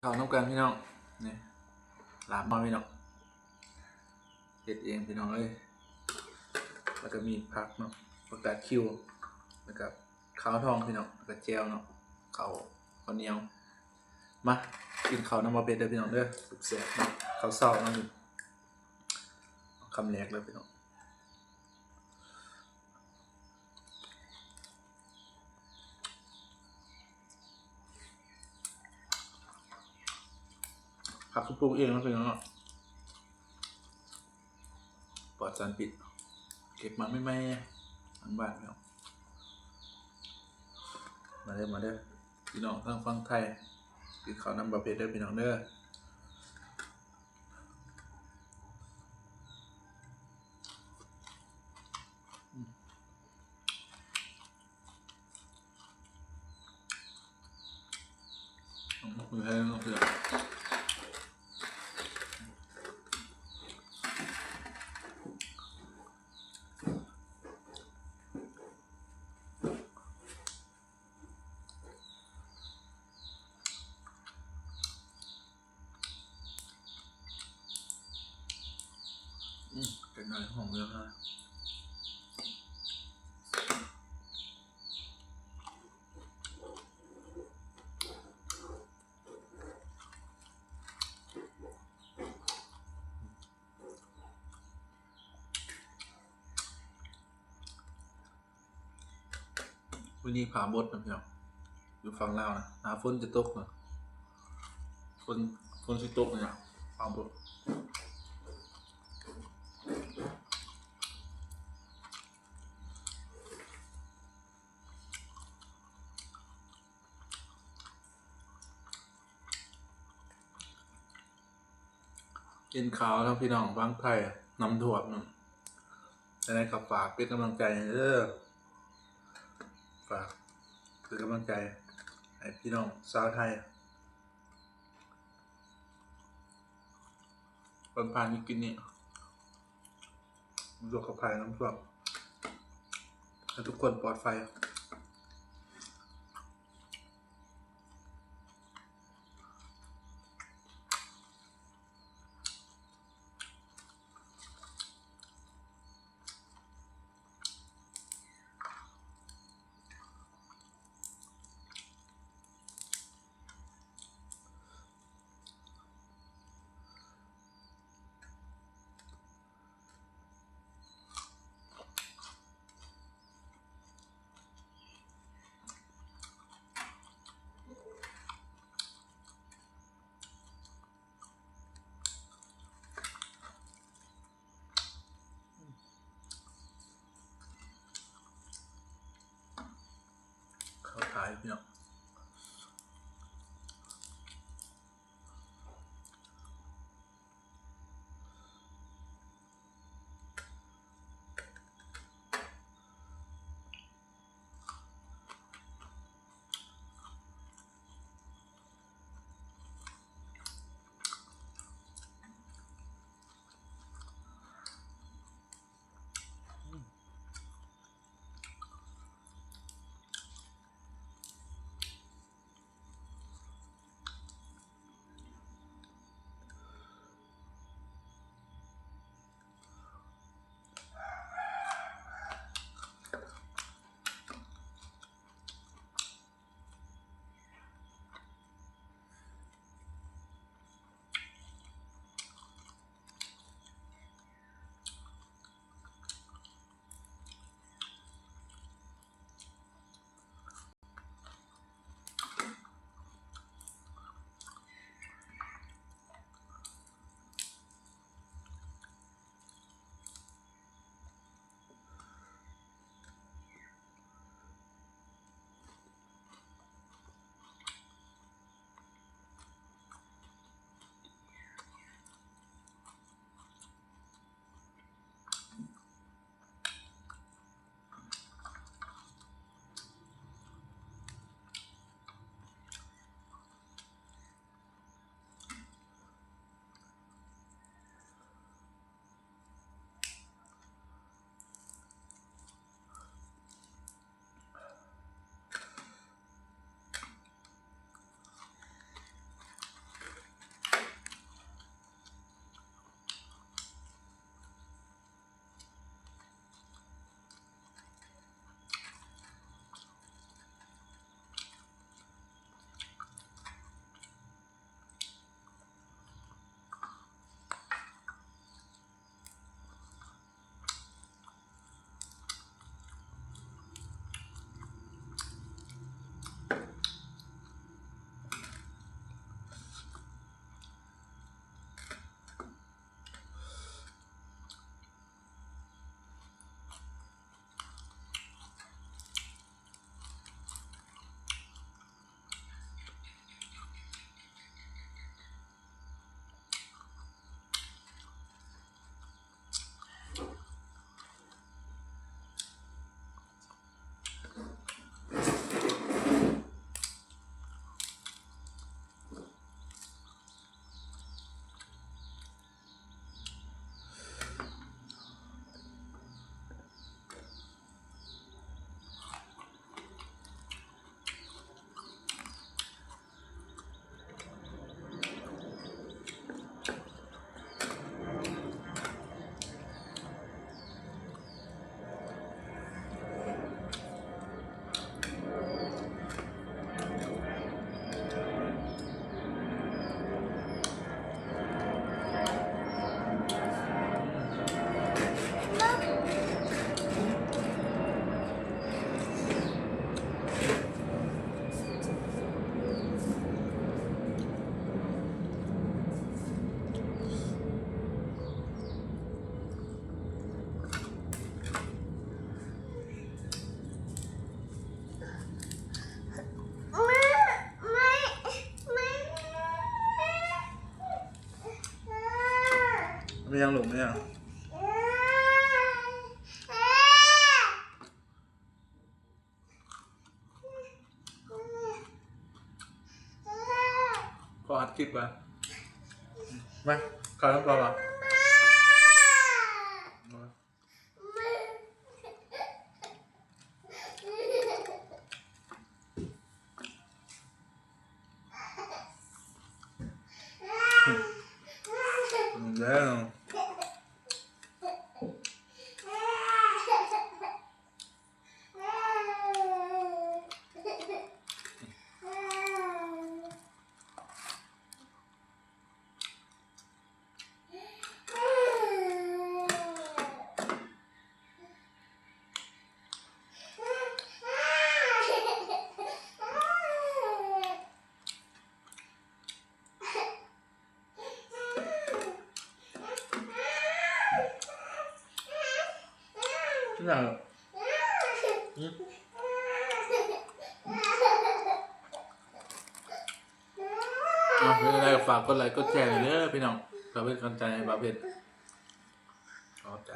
ເຂົ້ານຳກັນພີ່ນ້ອງ ນີ້ ລາບໝໍ້ພີ່ນ້ອງ ເຮັດເອງພີ່ນ້ອງເອີຍ. ແລ້ວກໍມີຜັກເນາະ ຜັກກາດຂິວ ແລ້ວກໍຂາວທອງພີ່ນ້ອງ ແລ້ວກໍແຈ່ວເນາະ ເຂົ້າ ເຂົ້າໜຽວ. ມາກິນເຂົ້ານຳບ່າວເພັດເດີພີ່ນ້ອງເດີ ແຊບໆເນາະ ເຂົ້າເຊົ້າເນາະ ຄຳແລກເດີພີ່ນ້ອງ. ຜັກກະປຸກເອງເນາະພີ່ນ້ອງເນາະ ປອດສານພິດ ເກັບມາໃໝ່ໆ ທາງບ້ານເນາະ. ມາເດີ ມາເດີ ພີ່ນ້ອງທາງຝັ່ງໄທ ກິນເຂົ້ານຳບ່າວເພັດເດີພີ່ນ້ອງເດີ. ອືມ ແພງເນາະ ເພື່ອນ. ອືມ ເປັນໄງ ຫອມເລີຍນະ. ມື້ນີ້ຟ້າບົດນະພີ່ນ້ອງ ຢູ່ຝັ່ງລາວນະ ຫາຝົນຈະຕົກນະ ຝົນ ຝົນຊິຕົກນີ້ນະ ຟ້າບົດ. ເຫັນຂ່າວທາງພີ່ນ້ອງຝັ່ງໄທນ້ຳຖ້ວມເນາະ ຈັ່ງໃດກໍຝາກເປັນກຳລັງໃຈໃຫ້ເດີ ຝາກເປັນກຳລັງໃຈໃຫ້ພີ່ນ້ອງຊາວໄທ ເພິ່ນຜ່ານວິກິດນີ້ ປະສົບກັບໄພນ້ຳຖ້ວມ ໃຫ້ທຸກຄົນປອດໄພ. ເຂົ້າໄທພີ່ນ້ອງ. ອືມ. ແມ່ນຫຍັງລູກ ແມ່ນຫຍັງ? ພໍ່ອັດຄລິບວ່າ ມາ ເຂົ້ານຳພໍ່ວ່າ ເປັນຈັ່ງໃດກໍຝາກກົດໄລກົດແຊແດ່ເດີພີ່ນ້ອງ ເພື່ອເປັນກຳລັງໃຈໃຫ້ບ່າວເພັດ. ຂອບໃຈ.